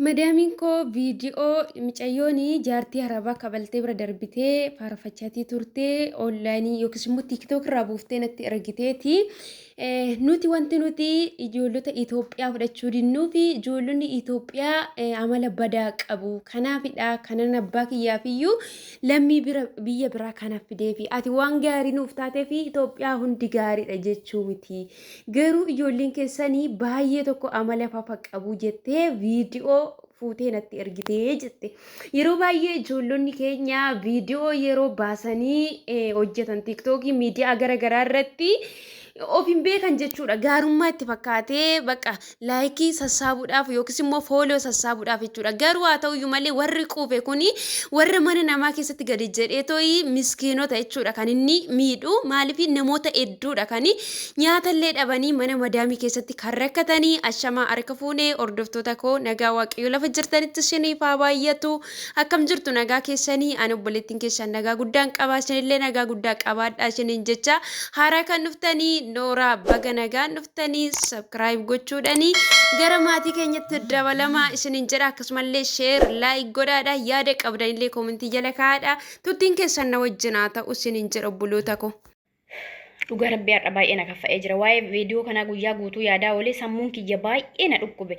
Madaamiin koo viidiyoo micayyoon jaartii arabaa kabaltee bira darbitee faarfachaatii turtee onlaayinii yookiis immoo tiiktook irraa buuftee natti ergiteeti. Nuti wanti nuti ijoollota Itoophiyaa fudhachuu dinnuu fi ijoollonni Itoophiyaa amala badaa qabu. Kanaafidha kanan abbaa kiyyaafiyyuu lammii bira biyya biraa kana fideefi ati waan gaarii nuuf taateefi Itoophiyaa hundi gaariidha jechuu miti. Garuu ijoolleen keessanii baay'ee tokko amala fafa qabu jettee viidiyoo fuutee natti ergitee jette. Yeroo baay'ee ijoollonni keenya viidiyoo yeroo baasanii hojjetan tiiktookii miidiyaa gara garaa irratti of hin beekan jechuudha. Gaarummaa itti fakkaatee bakka laayikii sassaabuudhaaf yookiis immoo fooloo sassaabuudhaaf jechuudha. Garuu haa ta'uyyuu malee warri quufe kuni warra mana namaa keessatti gadi jedhee tooyi miskiinota jechuudha kan inni miidhu. Maaliif namoota hedduudha kan nyaatallee dhabanii mana madaamii keessatti kan rakkatanii. Ashamaa harka fuunee hordoftoota koo, nagaa waaqayyo lafa jirtanitti isiniif haa baay'atu. Akkam jirtu, nagaa keessanii? Ani obboleettiin keessan nagaa guddaan qabaa, isinillee nagaa guddaa qabaadhaa isiniin jecha. Haaraa kan dhuftanii nooraa, baga nagaan dhuftanii. Subscribe gochuudhanii gara maatii keenyatti dabalamaa isiniin jedha. Akkasumallee share, like godhaadha. Yaada qabdanillee koomentii jala kaa'aadha. Turtiin keessan na wajjin haa ta'u isiniin jedha, obboloota koo. Dhugaa rabbii har'a baay'ee na kaffa'ee jira. Waa'ee viidiyoo kanaa guyyaa guutuu yaadaa oolee sammuun kiyya baay'ee na dhukkube.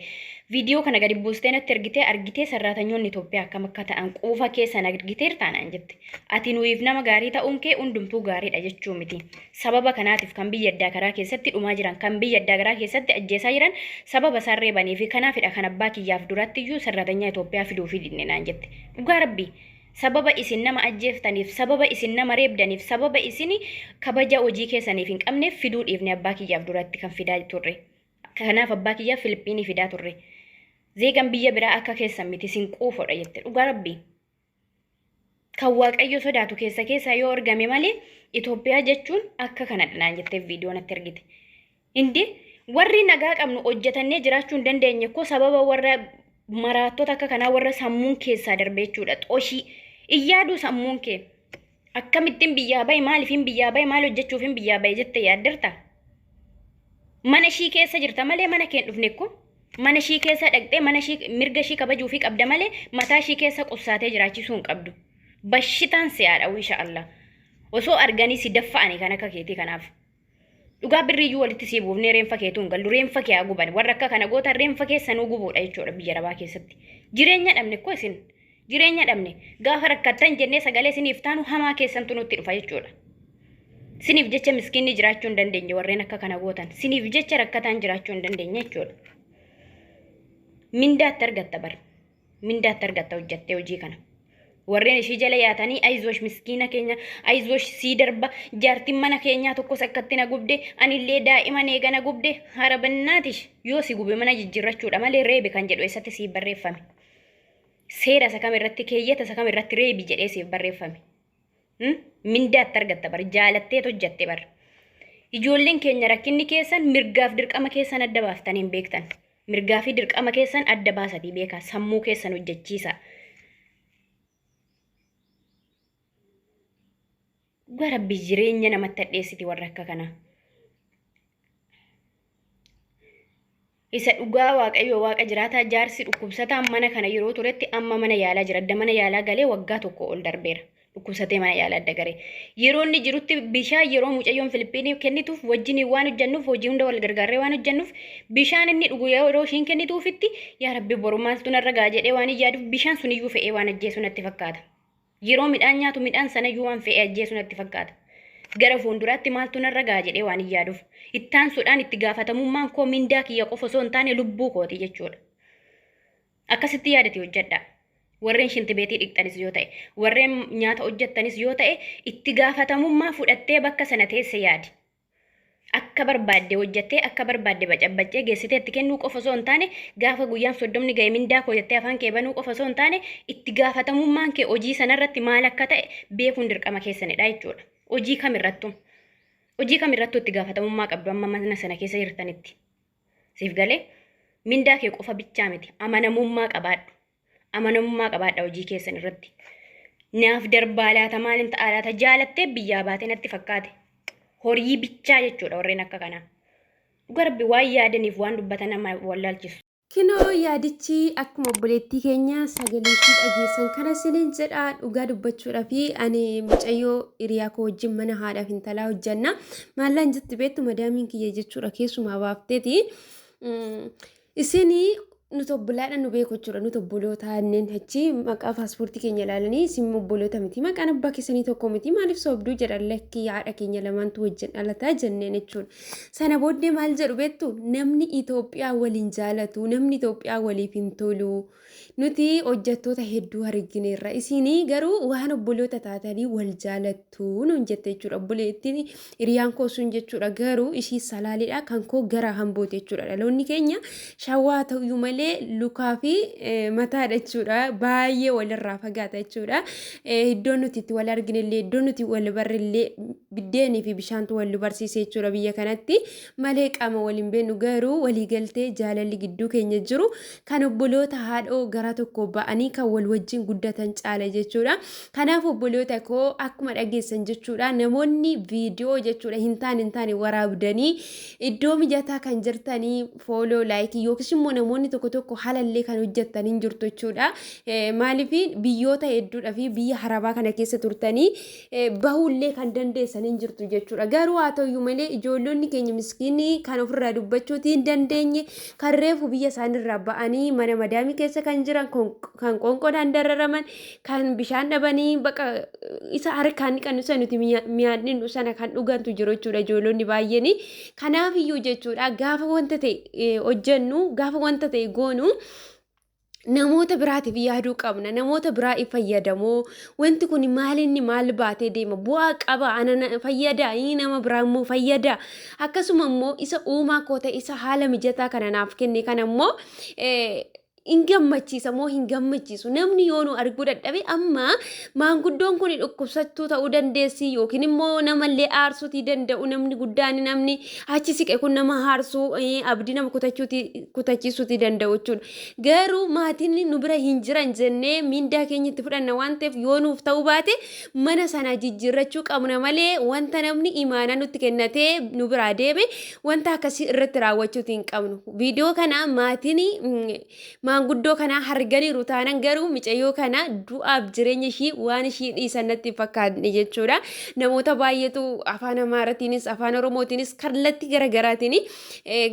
Viidiyoo kana gadi buustee natti ergitee, argitee sarraatanyoonni Itoophiyaa akkam akka ta'an quufa keessan argiteertaa naan jette. Ati nuyiif nama gaarii ta'uun kee hundumtuu gaariidha jechuu miti. Sababa kanaatiif kan biyya addaa karaa keessatti dhumaa jiran, kan biyya addaa garaa keessatti ajjeesaa jiran sababa isaan reebanii fi kanaafidha kan abbaa kiyyaaf duratti iyyuu sarraatanyaa Itoophiyaa fiduufii didne naan jette. Dhugaa rabbii. Sababa isin nama ajjeeftaniif, sababa isin nama reebdaniif, sababa isin kabaja hojii keessaniif hin qabneef fiduu dhiifne abbaa kiyyaaf duratti kan fidaa turre. Kanaaf abbaa kiyyaaf Filippinii fidaa turre. Zeegan biyya biraa akka keessan miti, isin quufodha jette. Dhugaa rabbii. Kan Waaqayyo sodaatu keessa keessaa yoo argame malee Itoophiyaa jechuun akka kanadha naan jettee viidiyoo natti ergite. Indi warri nagaa qabnu hojjetannee jiraachuu hin dandeenye koo sababa warra maraattota akka kanaa, warra sammuun keessaa darbe jechuudha. Xoshii iyyaaduu sammuun kee akkamittiin biyyaa bahe, maaliifin biyyaa bahe, maal hojjechuufin biyyaa bahe jettee yaaddirta? Mana ishii keessa jirta malee mana kee hin dhufne koo. Mana ishii keessa dhaqxee mana ishii mirga ishii kabajuufii qabda malee mataa ishii keessa qussaatee jiraachisuu hin qabdu. Bashitaan si haadha insha Allah. Osoo arganii si daffa'anii kan akka keetii kanaaf. Dhugaa birriiyyuu walitti sii buufnee reenfa keetuu hin gallu. Reenfa kee haa guban. Warra akka kana gootan reenfa keessanuu gubuudha jechuudha biyya arabaa keessatti. Jireenya dhabne koo isin. Jireenya dhabne. Gaafa rakkattan jennee sagalee isiniif taanu hamaa keessantu nutti dhufa jechuudha. Siniif jecha miskiinni jiraachuu hin dandeenye, warreen akka kana gootan. Siniif jecha rakkataan jiraachuu hin dandeenye jechuudha. Mindaatti argatta bar. Mindaatti argatta hojjattee hojii kana. Warreen ishii jala yaatanii ayizoosh miskiina keenya, ayizoosh sii darba, jaartiin mana keenyaa tokkos akkatti na gubde, anillee daa'ima neega na gubde, hara bannaatish yoo si gube mana jijjiirrachuudha malee reebi kan jedhu eessatti siif barreeffame? Seera isa kam irratti, keeyyata isa kam irratti reebi jedhee siif barreeffame? Mindaatti argatta bar, jaalatteet hojjatte bar. Ijoolleen keenya rakkinni keessan mirgaaf dirqama keessan adda baaftanii hin beektan. Mirgaa fi dirqama keessan adda baasatii beekaa, sammuu keessan hojjechiisaa. Dhugaa rabbi jireenya namatti hadheessiti warra akka kanaa. Isa dhugaa Waaqayyo Waaqa jiraataa, jaarsi dhukkubsataan mana kana yeroo turetti amma mana yaalaa jira. Adda mana yaalaa galee waggaa tokko ol darbeera. Dhukkubsatee mana yaalaa adda garee. Yeroo inni jirutti bishaan yeroo mucayyoon Filippinii kennituuf wajjin waan hojjennuuf, hojii hunda wal gargaarree waan hojjennuuf, bishaan inni dhugu yeroo ishiin kennituufitti yaa rabbi boru maaltu narra ga'a jedhee waan hin yaaduuf bishaan suniyyuu fe'ee waan ajjeesu natti fakkaata. Yeroo midhaan nyaatu midhaan sanayyuu waan fe'ee ajjeesu natti fakkaata. Gara fuulduraatti maaltu narra ga'a jedhee waan hin yaaduuf. Ittaansuudhaan itti gaafatamummaan koo mindaa kiyya qofa osoo hin taane lubbuu kooti jechuudha. Akkasitti yaadati hojjedhaa. Warreen shintibeetii dhiqxanis yoo ta'e, warreen nyaata hojjettanis yoo ta'e, itti gaafatamummaa fudhattee bakka sana teesse yaadi. Akka barbaadde hojjettee, akka barbaadde bacabbaccee geessitee itti kennuu qofa osoo hin taane, gaafa guyyaan 30 ga'e mindaa koo jettee afaan kee banuu qofa osoo hin taane, itti gaafatamummaan kee hojii sanarratti maal akka ta'e beekuun dirqama keessanidha jechuudha. Hojii kamirrattuu. Hojii kamirrattuu itti gaafatamummaa qabdu amma mana sana keessa jirtanitti. Siif galee, mindaa kee qofa bichaa miti, amanamummaa qabaadhu. Amanamummaa qabaadha hojii keessan irratti. Naaf darbaa laata, maalin ta'a laata, jaalattee biyyaa baate natti fakkaate. Horii bichaa jechuudha warreen akka kanaa. Dhugaa rabbi waan yaadaniif waan dubbatan nama wallaalchisu. Kinoo yaadichi akkuma obboleettii keenya sagalee ishii dhageessan kana isiniin jedha. Dhugaa dubbachuudhaa fi ani mucayyoo hiriyaa koo wajjin mana haadhaaf intalaa hojjanna. Maallaan jetti beektu madaamiin kiyya jechuudha keessumaa baafteeti. Isin nuti obbolaadha nu beeku jechuudha. Nuti obboloota anneen achi maqaa paaspoortii keenya ilaalanii isin obboloota miti, maqaan abbaa keessanii tokko miti, maaliif sobduu jedhan. Lakkii, haadha keenya lamaantu wajjin dhalataa jenneen jechuudha. Sana booddee maal jedhu beektu? Namni Itoophiyaa waliin jaalatu, namni Itoophiyaa waliif hin tolu. Nuti hojjettoota hedduu argineerra. Isinii garuu waan obboloota taatanii wal jaalattu nuun jette jechuudha. Obboleettiin hiriyaan koo sun jechuudha garuu ishii Salaaleedha, kan koo gara Hambooti jechuudha. Dhaloonni keenya Shawaa ta'uyyuu malee lukaa fi mataadha jechuudha. Baay'ee walirraa fagaata jechuudha. Iddoon nuti itti wal arginellee, iddoon nuti wal barrellee, biddeenii fi bishaantu wal nu barsiise jechuudha biyya kanatti malee qaama wal hin beeknu. Garuu waliigaltee jaalalli gidduu keenya jiru kan obboloota haadhoo gara tokko ba'anii kan wal wajjin guddatan caala jechuudha. Kanaaf obboloota koo, akkuma dhageessan jechuudha, namoonni viidiyoo jechuudha hin taane waraabdanii iddoo mijataa kan jirtanii follow, like yookiis immoo namoonni tokko tokko halallee kan hojjettan hin jirtu jechuudha. Maaliif biyyoota hedduudha fi biyya harabaa kana keessa turtanii bahuullee kan dandeessan hin jirtu jechuudha. Garuu haa ta'uyyuu malee ijoollonni keenya miskiinii kan ofirraa dubbachuutii hin dandeenye, kan reefu biyya isaaniirraa ba'anii mana madaamii keessa kan jiran, kan qoonqoodhaan dararaman, kan bishaan dhabanii baqa isa harkaan dhiqannu isa nuti mi'aan dhinnu sana kan dhugantu jiru jechuudha ijoollonni baay'een. Kanaaf iyyuu jechuudha, gaafa wanta ta'e hojjennu, gaafa wanta ta'e goonu, namoota biraatiif yaaduu qabna. Namoota biraa fayyadamoo wanti kun maalinni maal baatee deema, bu'aa qaba, ana fayyada, nama biraa immoo fayyada, akkasuma immoo isa uumaa koo ta'e, isa haala mijataa kana naaf kenne kana immoo hin gammachiisa moo hin gammachiisu? Namni yoo nu arguu dadhabe, amma maanguddoon kun dhukkubsattuu ta'uu dandeessi yookiin immoo namallee aarsuutii danda'u. Namni guddaan, namni achi siqe kun nama aarsuu, abdii nama kutachiisuutii danda'u jechuudha. Garuu maatiin nu bira hin jiran jennee miindaa keenya itti fudhanna waan ta'eef, yoo nuuf ta'uu baate mana sana jijjiirrachuu qabna malee wanta namni imaanaa nutti kennatee nu biraa deeme wanta akkasii irratti raawwachuutii hin qabnu. Viidiyoo kana maatiin maanguddoo kanaa arganiiru taanan garuu micayyoo kana du'aaf jireenya ishii waan ishii dhiisan natti fakkaatne jechuudha. Namoota baay'eetu afaan Amaaratiinis afaan Oromootiinis kallattii garaagaraatiin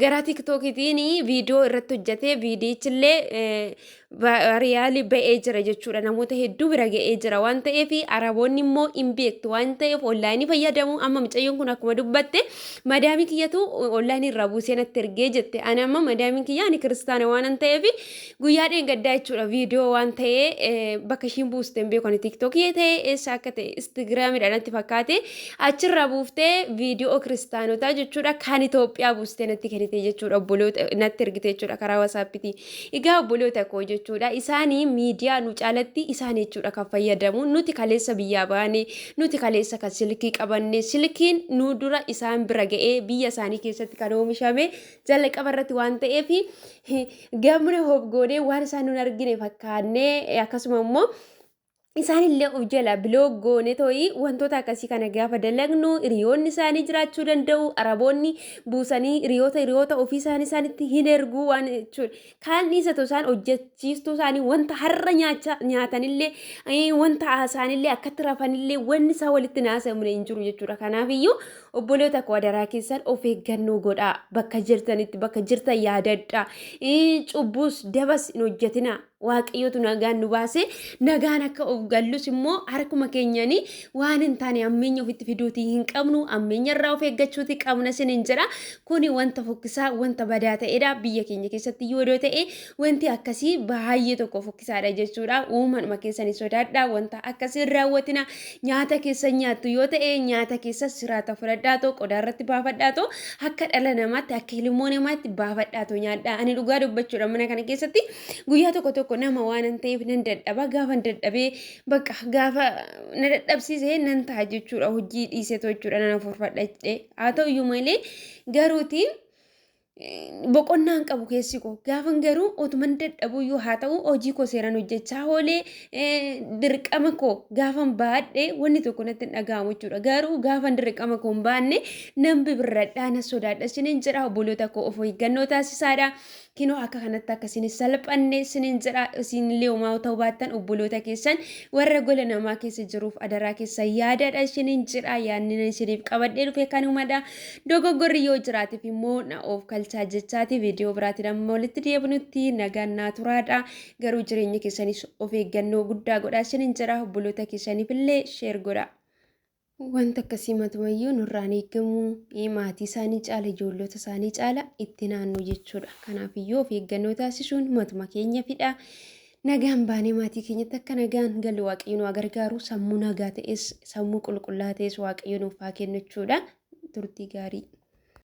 gara TikTokiitiin viidiyoo irratti hojjetee viidiyichillee viral ba'ee jira jechuudha. Namoota hedduu bira ga'ee jira waan ta'eef, Araboonni immoo hin beektu waan ta'eef online fayyadamu. Amma mucayyoon kun akkuma dubbatte madaamii kiyyatu online irraa buusee natti ergee jette. Ani amma madaamiin kiyya, ani kiristaana waan ta'eef, guyyaa dheengaddaa jechuudha viidiyoo waan ta'ee bakka ishiin buuste hin beeku. Ani TikTokii ta'e eessa akka ta'e Instagramiidha natti fakkaate, achirraa buuftee viidiyoo kiristaanotaa jechuudha kan Itoophiyaa buustee natti kennite jechuudha, obboloota natti ergite jechuudha karaa WhatsAppiitiin. Egaa obboloota koo jechuudha, isaanii miidiyaa nu caalatti isaan jechuudha kan fayyadamu. Nuti kaleessa biyyaa baane, nuti kaleessa kan silkii qabanne, silkiin nu dura isaan bira ga'ee biyya isaanii keessatti kan oomishame jalqaba irratti waan ta'eef, gamna hobgoonee waan isaan nun argine fakkaannee, akkasuma immoo isaanillee of jala block goone to'ii wantoota akkasii kana gaafa dalagnu hiriyoonni isaanii jiraachuu danda'u. Araboonni buusanii hiriyoota ofii isaanii isaanitti hin erguu waan jechuudha. Kaan dhiisatu, isaan hojjechiistuu isaanii wanta har'a nyaatanillee, wanta haasaanillee, akkatti rafanillee wanni isaa walitti naasamne hin jiru jechuudha. Kanaaf iyyuu obboloota koo, adaraa keessan of eeggannoo godhaa. Bakka jirtanitti, bakka jirtan yaadadhaa. Cubbuus dabas hin hojjetinaa. Waaqayyotu nagaan nu baase, nagaan akka of gallus immoo harkuma keenyanii waan hin taane ammeenya ofitti fiduutii hin qabnu, ammeenya irraa of eeggachuutii qabna sinin jedha. Kuni wanta fokkisaa, wanta badaa ta'edha. Biyya keenya keessatti yoo ta'e wanti akkasii baay'ee tokko fokkisaadha jechuudha. Uumanuma keessanii sodaadha, wanta akkasii hin raawwatina. Nyaata keessa nyaattu yoo ta'e nyaata keessa siraata fudhadhaatoo qodaa irratti baafadhaatoo, akka dhala namaatti, akka ilmoo namaatti baafadhaatoo nyaadha. Ani dhugaa dubbachuudha mana kana keessatti guyyaa tokko tokko nama waan hin ta'eef nan dadhaba. Gaafa dadhabee bakka gaafa na dadhabsiise nan ta'a jechuudha, hojii dhiiseetoo jechuudha nan afurfadha jedhee. Haa ta'u iyyuu malee garuuti boqonnaan qabu keessi koo gaafan garuu otuman dadhabuyyuu haa ta'u hojii koo seeraan hojjechaa oolee dirqama koo gaafan baadhe wanni tokko natti hin dhaga'amu jechuudha. Garuu gaafan dirqama koo hin baanne nan bibirradhaa, na sodaadha isiniin jedha. Obboloota koo, of eeggannoo taasisaadha. Kinoo akka kanatti akka isin salphanne isiniin jedha. Isinillee homaa ta'uu baattan obboloota keessan warra gola namaa keessa jiruuf adaraa keessa yaadadha isiniin jedha. Yaadni isiniif qabadhee dhufe kanumadha. Dogoggorri yoo jiraateef immoo na of kalchaa jechaati. Viidiyoo biraatiin amma walitti deebinutti nagaan naa turaadha. Garuu jireenya keessanis of eeggannoo guddaa godhaa isiniin jedha. Obboloota keessaniif illee share godha. Wanta akkasii matumayyuu nurraan eegamu, maatii isaanii caala, ijoollota isaanii caala itti naannu jechuudha. Kanaafiyyuu of eeggannoo taasisuun matuma keenya fidha. Nagaan baanee maatii keenyatti akka nagaan galu Waaqayyo nu haa gargaaru. Sammuu nagaa ta'es, sammuu qulqullaa ta'es Waaqayyo nuuf haa kennu jechuudha. Turtii gaarii.